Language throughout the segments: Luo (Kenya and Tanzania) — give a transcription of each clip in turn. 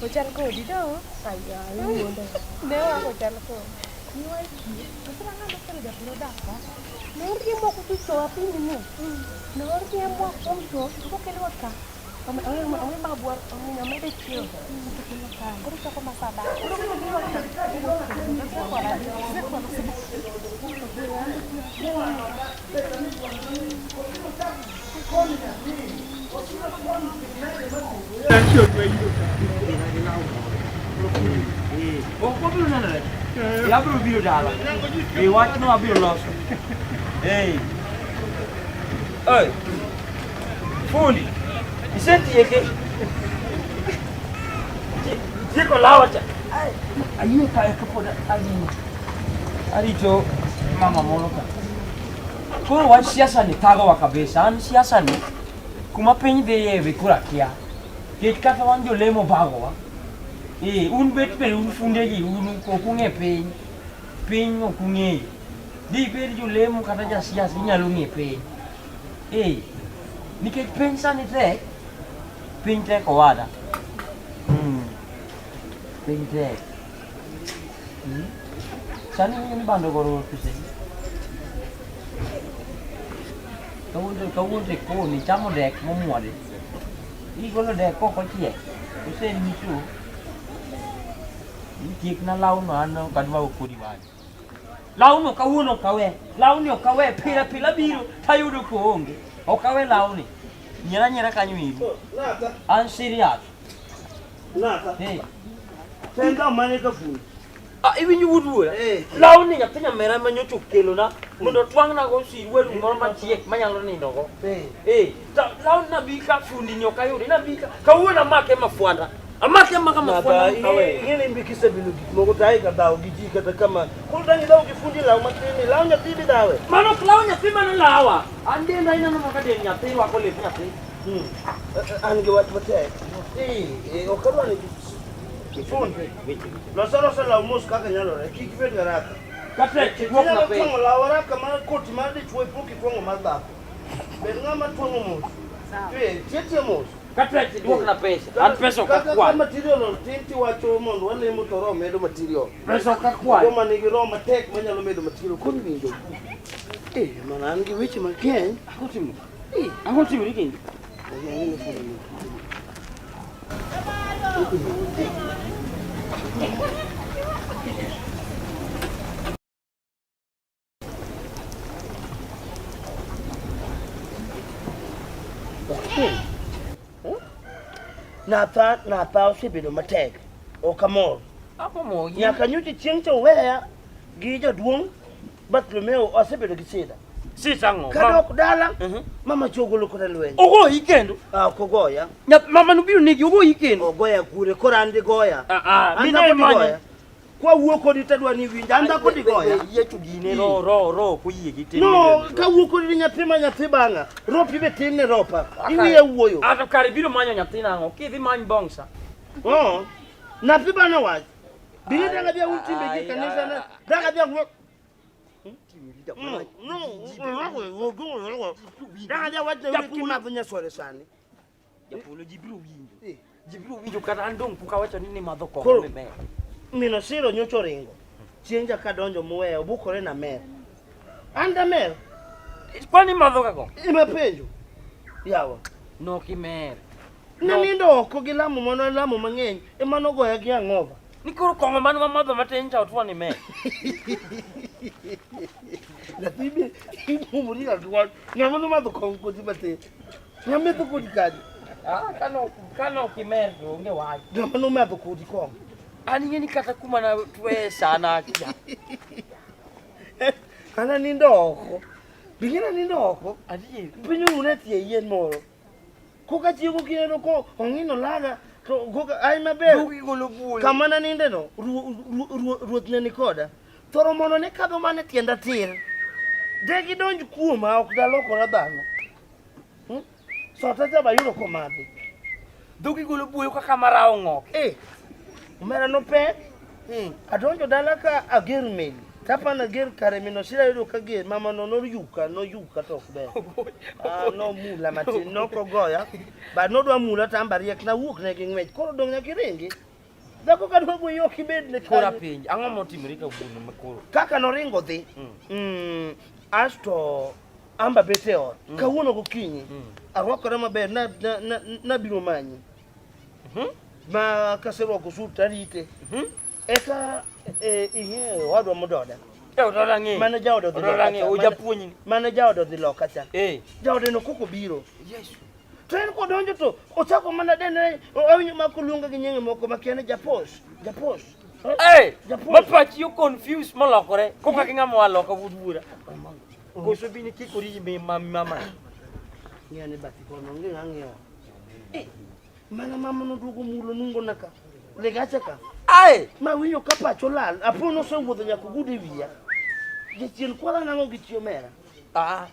Ochal kodi to? Ne wako ochal kodi. Ok wabiro nenore. Eh, abiro biro dala. Eh, wachno abiro loso. Eh. Oi. Fundi. Isetieke. Tieko lawa cha. Ayie kae kapod arito. Arito mama moro ka. Koro wach siasa ni thagowa kabisa. An siasa ni kuma piny dhiye be koro akia. Nikech kata wan jolemo bagowa. Eh, un bet be un fundegi un ok ung'e piny. Piny ok ung'eyo. Di ibed jolemo kata jasiasa inyalo ng'e piny. Eh, nikech piny sani tek. Piny tek owada. Piny tek. Sani winjo ni bando goro pesa. Kawuono kawuono to ikoni chamo dek momwode. Igolo dek kok ochiek. Osenyiso. Itiekna lawno an ok adwa kodi wach. Lawno kawuono ok awe. Lawni ok awe. Pile pile abiro tayudo koonge. Ok awe lawni. Nyiera nyiera kanyo iru. An serious. Nata. Hey. Tenda mane ka fundi. Ah, iwinjo wuod wuora? Eh. Lawni nyathi nyamera ma nyocha okelona mondo otwang'nago siruaru moro machiek manyalo nindogo. Eh. Eh, ta lawni nabika fundi ni ok ayude nabika kawuono amake mafwanda. Amake amaka mafwanda Nata, mkawe. ing'e ni kisebilo gik moko to ae ka dhawo gi ji kata kama. Koro dang' idhaw gi fundi law matin ni law nyathi bi dhawe. Mano ok law nyathi mano lawa. An denda ineno maka dend nyathi rwako lep nyathi. An gi wach matek. Eh, eh, ok adwa ni fundi. Los alosa law mos kaka nyalore, kik ibed haraka. Kata duok na Inyalo piny. twang'o law haraka mar koti mar dichuo ipok itwang'o mar dhako. Bed ng'ama twang'o mos. Eh, tie tie mos. Kata duok na pesa. An pesa ok Kaka ka akwan. material otin tiwacho mondo walemo to roho medo material. Pesa ok akwan. Joma nigi roho matek manyalo medo material koro iwinjo. Eh, mana an gi weche mang'eny. Ang'o timo? Ang'o timori kendo? Natha natha osebedo matek. Ok amor. Ang'o moyi? Nyaka nyocha chieng' cha oweya gi jaduong' Bartolomeo asebedo gi sida. Sisa ang'o? Kadok dala, Mhm. mama chi ogolo koda lweny. Ogoyi kendo. Ah, ok ogoya. Mama nobiro negi ogoyi kendo. Ogoya kure, koro an digoya. Ah, ah, An mine dhako imanyo. digoya. Kwa wuo kodi tadwa ni winj, an dhako digoya. Yiecho gine ro ro ro ok oyie gi tim. No, ka wuo kodi nyathi ma nyathi bang'a. Ropi be tin ne ropa. Iwiya wuoyo. Ato kare biro manyo nyathi nang'o? Kidhi many bongsa. Oh. Nyathi bana wach. Bini danga bia utimbe gi kanisa na. Danga bia wuo. No, danga bia wach ne kimadho nyasore sani. Japolo ji biro winjo. Ji biro winjo kata an dong' pok awacho ni nimadho kong'o Koro- mimer. Min Osiro nyocha oringo. Chieng' cha kadonjo moweya obukore na mer. An damer. Kwani imadho ga kong'o? Ema penjo. Yawa. Nok imer. Nanindo oko gi lamo mano lamo mang'eny ema nogoya gi ang'ova. Ni koro kong'o mane wamadho matin cha otwo ni mer. Nyathi be imumori ga dwol. Ng'ama nomadho kong'o kodi matin. Ng'ama metho kodi kadi. Ah, kano kano ok imer to onge wach. Ng'ama nomadho kodi kong'o. An ing'e ni kata kuma na twe sana akia. An anindo oko. Bing'e nanindo oko. Adier. Piny orune tie yien moro. Koka chiego kineno ko ong'ino laga to koka ai maber. Dugi golo buoyo. Kama naninde no, ruoth ne ni koda. Thoro mono ne kadho mana e tienda tir. De gidonj kuoma ok dalokora dhano. Sota cha bayudo komadhi. Dhogi golo buoyo kaka marawo ng'ok. Eh, omera nopek. Adonjo dala ka ager meli. Tapana ger kare mino sira yudo ka ger mama no noyuka noyuka to ok ber. Ah, nomula matin nokogoya but nodwa mula to amba riek nawuok ne gi ng'wech koro dong' nyaka iringi. Dhako ka dwa goyi ok ibed ne Koro kanyo. apenji, ang'o motimore kawuono ma koro? Kaka noringo dhi. Asto amba bet e ot. Kawuono gokinyi arwakora maber nabiro manyi. Ma kaserwako sut tarite. Eka ing'eyo owadwa mododa. Eh, ododa ng'eyo. Mane jaode odhi Ododa loka ng'eyo, cha. ojapuonjni. Mane jaode odhi loka cha. Eh. Jaode no koko biro. Yesu. To en kodonjo to ochako mana dene awinjo ma koluonga gi nyinge moko makia ni japos, japos. Eh, Japos. ma pachi o confuse molokore. Koka gi ng'ama waloka wuod wuora. Koso bini kikori gi mama. Ng'eyo ni bathi kono onge ng'a ng'iyo. Eh, mana mama noduogo mulo nungona ka. Legacha ka. Ai! Ma winjo ka pacho lal, apo nosewuotho nyaka ogudo e wiya. Jachien kwala nang'o gi chi omera? Ah,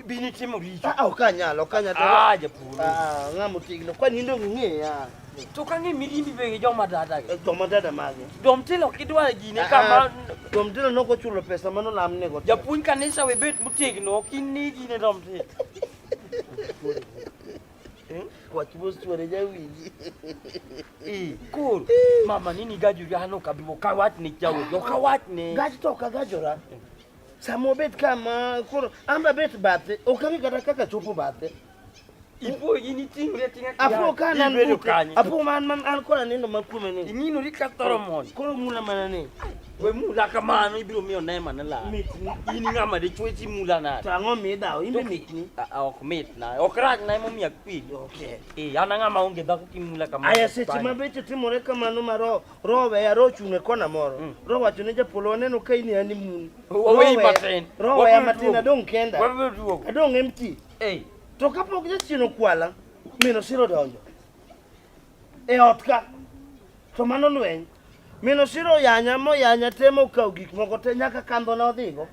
bini timo richo. Ah, ok anyal, ok anyal. Ah, japur. Ah, ng'ama otegno. Kwani in dong' ing'eya. To ka ng'e mirimbi be gi joma dada gi. Eh, Joma dada mage. Domtilo ok idwar gine kama Domtilo nok ochulo pesa mano lamnego. japuonj kanisa we bet motegno ok in ni gine domtilo. Wach mos chuore jawinji. Eh, koro mama nini gajori an ok abi ok awachne jaodi ok awachne. Gach to ok agajora. Sama obet kama koro an be abet bathe, ok ang'e kata kaka chopo bathe. Ipo in iting'ri ating'a Apo ka an ibedo bute, kanye. apo man man an koro anindo ma kuome ni. Ing'inori ka thoro mondo. Koro mula mana ni. We mula kamano ibiro miyo nema ne lal. Mitni. In ng'ama dichwo timula nade? To ang'o midhawo? In be mitni. Ah, ah, ok mitna. Ok rachna emomiyo akwedi. Okay. Eh, an ang'ama onge dhako kimula kamano. Aya seche ma beche timore kamano ma ro ro weya ro ochung' e kona moro. Ro wacho ne japolo waneno ka in e honeymoon. Ro Waweyi weya- matin. Ro weya Wabiro matin duogo. adong' kenda. Wabiro duogo. Adong' empty. Eh, To kapok jachien okwala, min Osiro donjo e ot ka. To mano lweny. Min Osiro oyanya moyanya te mokawo gik moko te nyaka kandhona odhigo.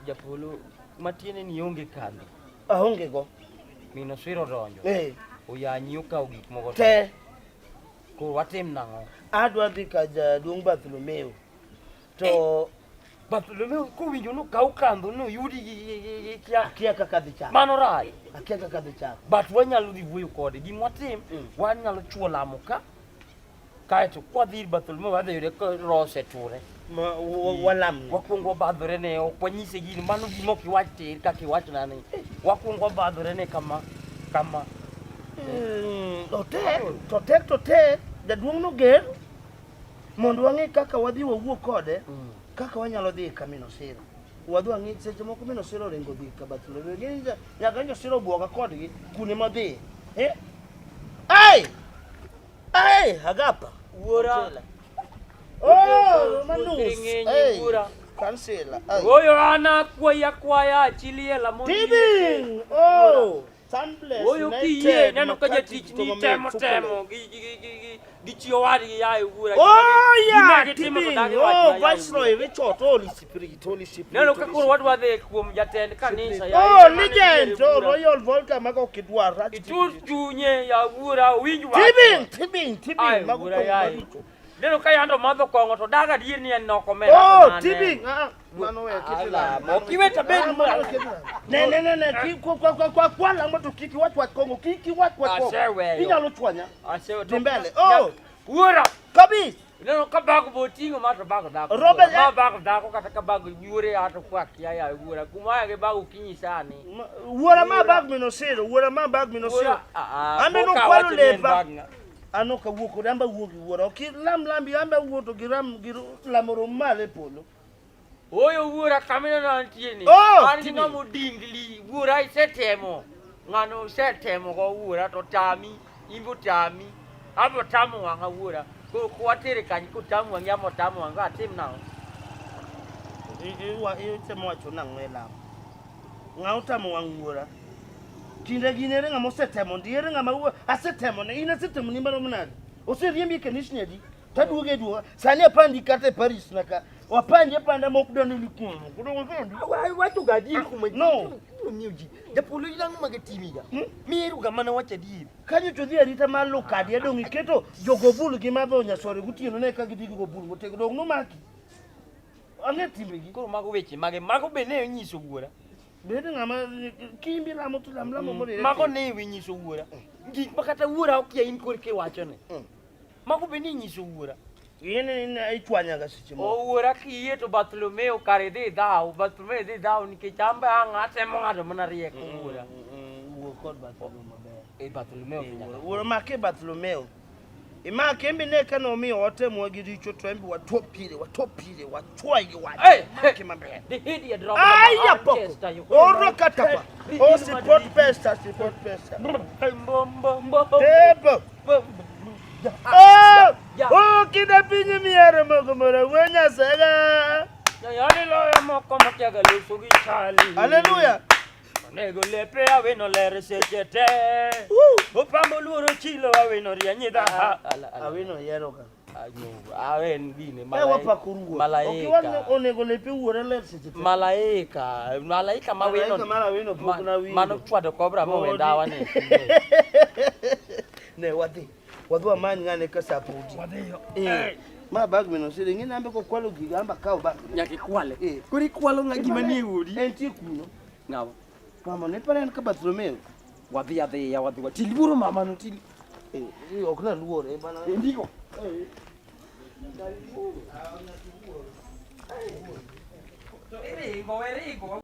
japolo matiende ni onge kandho. Aonge go. Min Osiro donjo. Eh, Oyanyi okawo gik moko te. Koro watim nang'o? Adwa dhi ka jaduong' Bartholomeo. To Bartholomeo kowinjo nokaw kandho noyudi gi kia. akia kaka dhi chako. Mano rach. Akia kaka dhi chako. But wanyalo dhi wuoyo kode. Gima watim, wanyalo chuo lamo ka. Kaeto kwadhi ir Bartholomeo wadhi yude ka roho oseture. Ma walamne. Wakwongo wabadhore ne, ok wanyise gino. Mano gima ok iwach tir kaka iwachona ni. Wakwongo wabadhore ne kama, kama. Otek, to tek to tek, jaduong' noger mondo wang'e kaka wadhi wawuo kode, kaka wanyalo dhi ka min Osiro. Wadhi wang'i seche moko min Osiro oringo dhi ka Bartholomeo. Ing'e ni nyaka nyo Osiro obwoga kodgi kune modhiye. Eh? Ai! Ai, Agapa. Wuora. Oh, Manus. Ng'eny, Hey, wuora. Kansela. Ai. Oyo an akwayi akwaya achiliela mondo iyie. Tibing! Oh! Sunbless Oyo United, kiyie neno ka Makati jatich ni Tomame, temo Chocolate. temo gi chi owadgi yaye wuora. Oh yeah, Gima gitimo to Tibing. dagi wach Oh, na yaye Viceroy Richard, Holy Spirit, Holy Spirit. Neno ka Holy koro wadwa dhi kuom jatend kanisa yaye. Oh, mane legend! nitiere Oh, wuora. Royal Volta mago ok idwar. Rach Itur chunye ya wuora winj wach. Tibing, tibing, Ai, tibing. Mago wuora kong'o yaye. maricho. Neno ka yando madho kong'o to daga adier ni en nokomera. Oh, tibing. Ah, mano we kik Ala, ilam. ok iwe to bed Ah, mano we kik ilam. Ne, ne, ne, ne, ki kwa kwa kwa kwa kwa lamo to kik iwach wach kong'o, kik iwach wach kong'o. Aseweyo. Inyalo chwanya. Asewe. Dhi mbele. Oh. Wuora. Kabis. Neno ka bago boting'o ma to bago dhako. Robert, Ma bago dhako kata ka bago yuore ato kwa kia ya wuora. Kuma ya gi bago kinyi sani. Wuora ma bag min Osiro, wuora ma bag min Osiro. Wuora, ah, ah, An be pok nokwalo awacho ni en lepa. bag ng'a. An ok awuok kode, an be awuok gi wuora. Ok lam lambi, an be awuok to giram lamo rom malo e polo. Oyo wuora kamino antie ni. Oh, An gi Timi. ng'ama odingli. Wuora isetemo. Ng'ano osetemo go wuora to tami. In be otami. An be otamo wang'a wuora. Koro kwatere kanyo kotamo wang'i ama otamo wang'a atim nang'o? Itemo wacho nang'o e lamo? Ng'a otamo wang' wuora? Kinde gin ere ng'ama osetemo ndi? Ere ng'ama asetemo ne? In asetemo ni marom nade? Oseriembi e kanisni adi? Taduoge duoga. Sani apandi kata e Paris na ka. Wapandi apanda mok dwa ni kuom. Wacho ga adier kuma No. miyo ji. Japolo in ang'o maga timiga? Miero ga mana wacho adier. Kanyo to dhi arita mar Lukadi adong' iketo jogo bul gi madho nyasore gotieno ne ka gidhi gigo bul motegno dong' nomaki. Ang'e timbegi. Koro mago weche mage, mago be ne onyiso wuora. Bed ng'ama kimbi lamo to lam lamo morere. Mago ne iwi nyiso wuora. Gik ma kata wuora okia in koro kiwachone. Mago be ne inyiso wuora. In in ichwanyaga seche moko. O wuora kiyie to Bartholomeo kare dhi dhaw, Bartholomeo dhi dhaw nikech an be ang' atemo ng'ado mana rieko wuora. Wuo kod Bartholomeo maber. Eh, Bartholomeo to nyaka. Wuoro make Bartholomeo. Imake en be ne ka nomiyo watemwa gi richo to en be watopire, watopire, wachwaye gi wach. Hey, Make maber. The idiot drop Aya poko. Oro katapa. O support pesa, support pesa. Tebo. Oh! Ja. Oh, kida piny miero moko moro wuo Nyasaye. Yani loyo moko makiaga loso gi chali. Haleluya. Onego lepe awino ler seche te. Opambo luoro chilo awino rieny dha. Awino yiero ka. Awen gine E wapako ruoth. Ok iwach ni malaika. onego lepe wuore ler seche te. Malaika, malaika ma wino. Malaika mar awino pok nawinjo. Mano chwado kobra Podi. mowe ndawa ni. Ne wadhi. Wadhi wamany ng'ane ka sa podi. Wadhiyo. Eh. Ma bag mino siri ng'e nambe kokwalo giga amba kaw bag. Nyaka ikwale. Eh. Koro ikwalo ng'a gima nie odi. Entie kuno. Ng'awa. Mama ne pare en ka Bartholomeo. Wadhi adhiya wadhi. Til luoro mama no til. Eh, ok naluore bana. Ndiko. Eringo, eringo.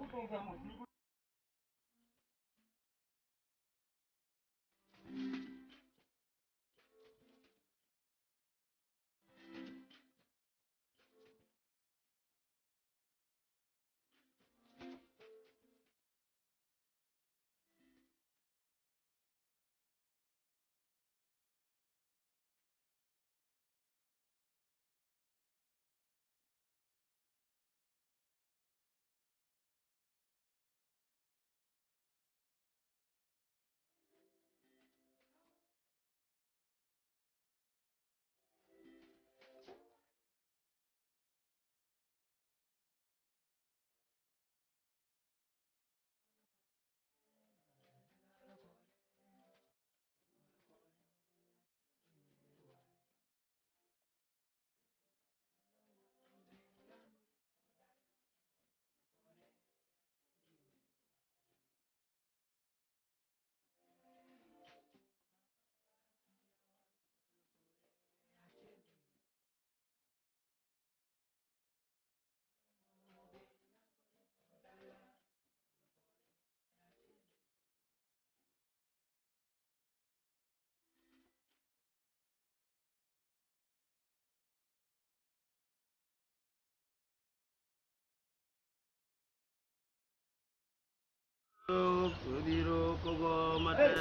Obiro kogo matek.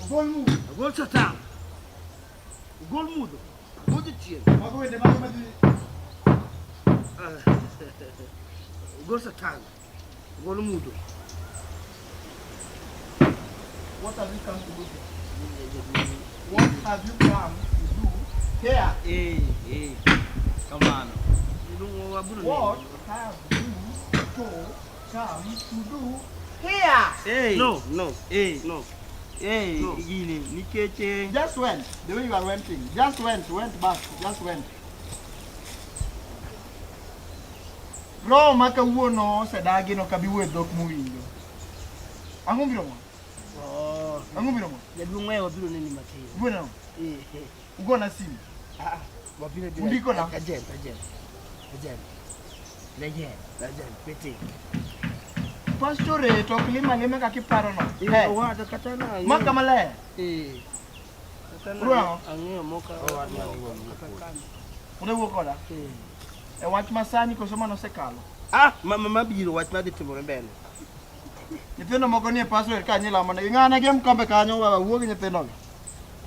Ogol mudho. Ogol satan. Ogol mudho. Ogol jachien. Mago wende mago madhi. Ogol satan. Ogol mudho. What have you come to do here? What have you come to do here? Eh, eh. Kamano. Iluongo wabiro What have you to come to do here? Eh. No, no. Eh. No. Eh, No. gini nikech eh, Just went. The way you are wenting. Just went. Went back. Just went. Roho ma kawuono osedagi no kabi wuoyo e dhok mowinjo. Ang'o biro mo? Oh. Ang'o biro mo? Jaduong' wewe wabiro neni matin. Wuoyo nang'o? Eh, eh. Ugona simu. Ah, wabiro biro. Undiko na? Ajen, ajen. Ajen. Ajen, ajen. Pete. Pastore to ok lim alima kaka iparo no. Eh, Eh, owada kata na. Ma kama ler. Eh. Kata na. Ruang'o? Ang'eyo moka. Kaka kama. Une wuo koda? Eh. E wach masani koso manosekalo? Ah, mama mabiro wach madhi timore mbele. Nyithindo moko nie pastor ka nyilamo negi. Ng'ane gi mkombe kanyo baba wuo gi nyithindo gi.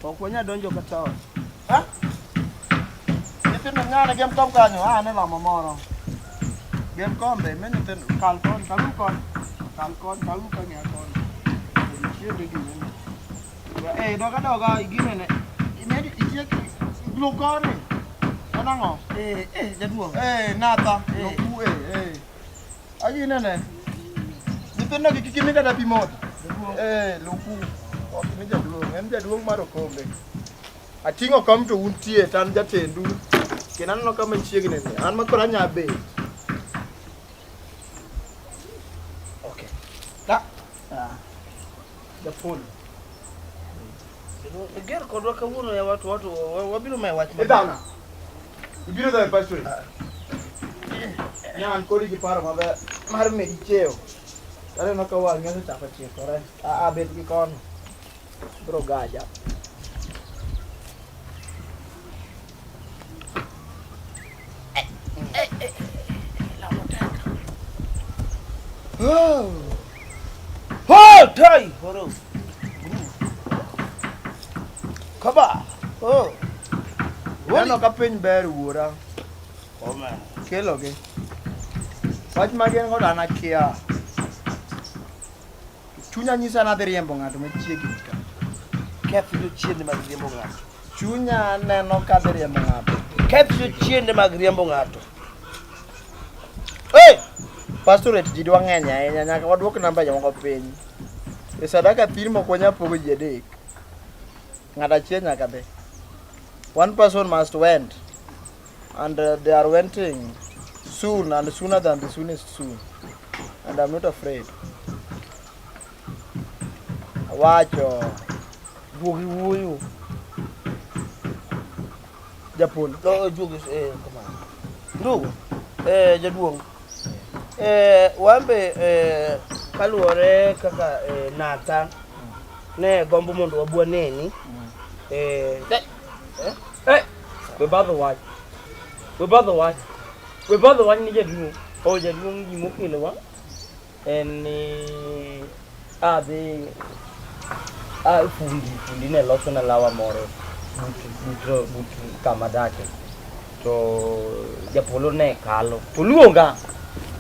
Ok wanyal donjo kata ot. Ha? Nyithindo ng'ane gi mkombe kanyo, ah ne lamo moro. Gi mkombe me nyithindo kal kon, kalu kon. Kal kon, kalu ka ng'a kon. Chiende gi. Eh, doga doga igine ne. Imedi ichiek lu koni. En ang'o? Eh, eh, jaduong'. Eh, natha, Eh. loku eh, eh. Agine ne. Nyithindo gi kik imi kata pi modho. Eh, luku. Ok ni jaduong', en jaduong' mar okombe. Ating'o kom to untie to an jatendu. Kendo aneno ka machiegni ni, an ma koro anya bet. Okay. Ah. Ah. Japolo. Ger kodwa kawuono ya watu watu wabiro maye wach E dhana. Ibiro dho e pastor. Nyan kodi gi paro maber mar medi chiewo. Aneno ka wang'i osechako chikore. Aa bet gi kono. Bro gaja. Oh. Ho, tai, horo. Kaba. Oh. Aneno ka piny ber wuora. Koma. Kelogi. Wach ma gin godo an akia. Chunya nyisa ni adhi riembo ng'ato machiegni ka. Keth jochiende mag riembo ng'ato. Chunya neno ka adhi riembo ng'ato. Keth jochiende mag riembo ng'ato. Hey! Pastorate ji dwa ng'eny ahinya nyaka waduok namba jomoko piny. E sadaka thin mok wanyal pogo ji adek. Ng'ato achiel nyaka dhi. One person must went. And they are wenting soon and sooner than the soonest soon. And I'm not afraid. Awacho Juogi wuoyo. japolo. No, juogi kamano. Ndugu, jaduong'. Wambe kaluwore kaka Natha ne gombo mondo wabwa neni. We badho wach. We badho wach. We badho wach ni jaduong'. O jaduong' gimokelowa en ni adhi a fundi ne loso na lawa moro but kama dake to japolo ne kalo to luonga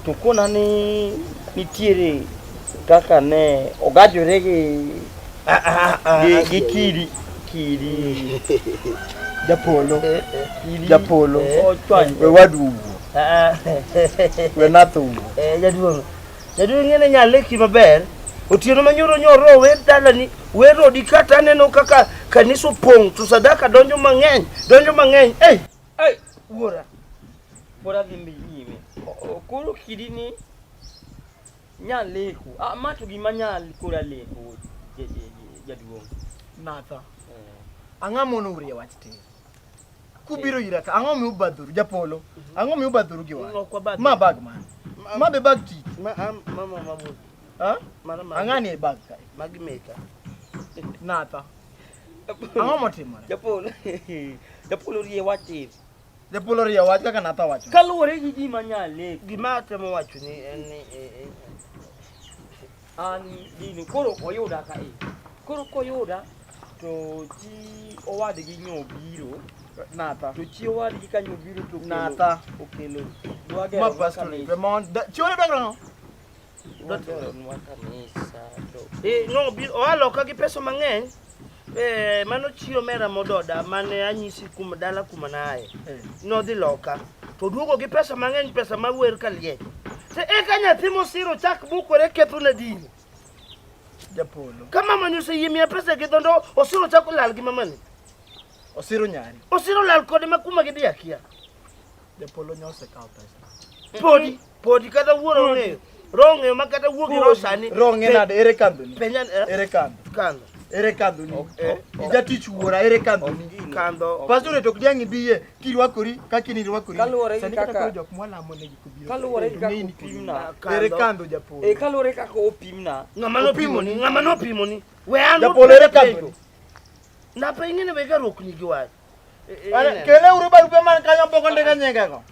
to kona ni nitiere kaka ne ogajore gi kidi Japolo. kidi Japolo. ochwany We wadu wuo. We Natha wuo. Jaduong'. Jaduong' ing'e ni nyaleki maber. Otieno manyoro nyoro wer dalani, wer odi kata aneno kaka kanisa opong' to sadaka donjo mang'eny, donjo mang'eny. Ei, Ei, wuora. pod adhi nyime. Koro kidi ni nyaleko. Ah, ma to gima nyal koro aleko jaduong'. Natha. Ang'o mono urie wach tir? Kubiro ira ka, ang'o miyo ubadhoru japolo? Ang'o miyo ubadhoru gi wach? Ok wabadhre. Ma bag man. Ma be bag tich. Ma mama ma wuod. Ha? Mana ma. Ang'ani e bag kae? Magi meka. Natha. Ang'o motimore? Japolo. Japolo rie wach tir. Japolo rie wach kaka Natha wacho. Kaluwore gi gima nyaleko. Gima atemo wacho ni en ni An gini koro oyuda ka e. Koro koyuda to chi owadgi nyobiro. Natha. To chi owadgi ka nyobiro to Natha. okelo. Ma pastor be mon. Chiwore dwaro ang'o? Dwa geronwa kanisa to No, oa loka gi pesa mang'eny. Mano chi omera mododa mane anyisi kuma dala kuma naaye. Nodhi loka. To duogo gi pesa mang'eny, pesa mawer ka liech. To eka nyathi mosiro chak bukore ketho na dini. Japolo. Ka mamani oseyie miya pesa gi dhondo, osiro chako lal gi mamani. Osiro nyari. Osiro lal kode ma kuma gidhi akia. Japolo nyo osekawo pesa. Podi, podi kata wuoro ong'eyo. Roho ong'eyo ma kata wuo gi roho sani. Roho ong'e nade ere kandhoni? Penja Ere kandho? Kandho. Ere kandhoni? Ijatich wuora ere kandhoni? Kandho. Pastor to ok diang' ibiye kirwakori kaka in irwakori. Kaluwore gi Sani kata kaka- koro jok mwalamo negi kobiro. Kaluwore gi To kaka ng'e ni opimna. Ere kandho japolo? Kaluwore kaka opimna. Ng'ama nopimoni, ng'ama nopimoni. We an Japolo ere kandhoni? Napa ing'e ni wega rokni gi wach. Kele uru barupe man kanyo pok ondika nyingego.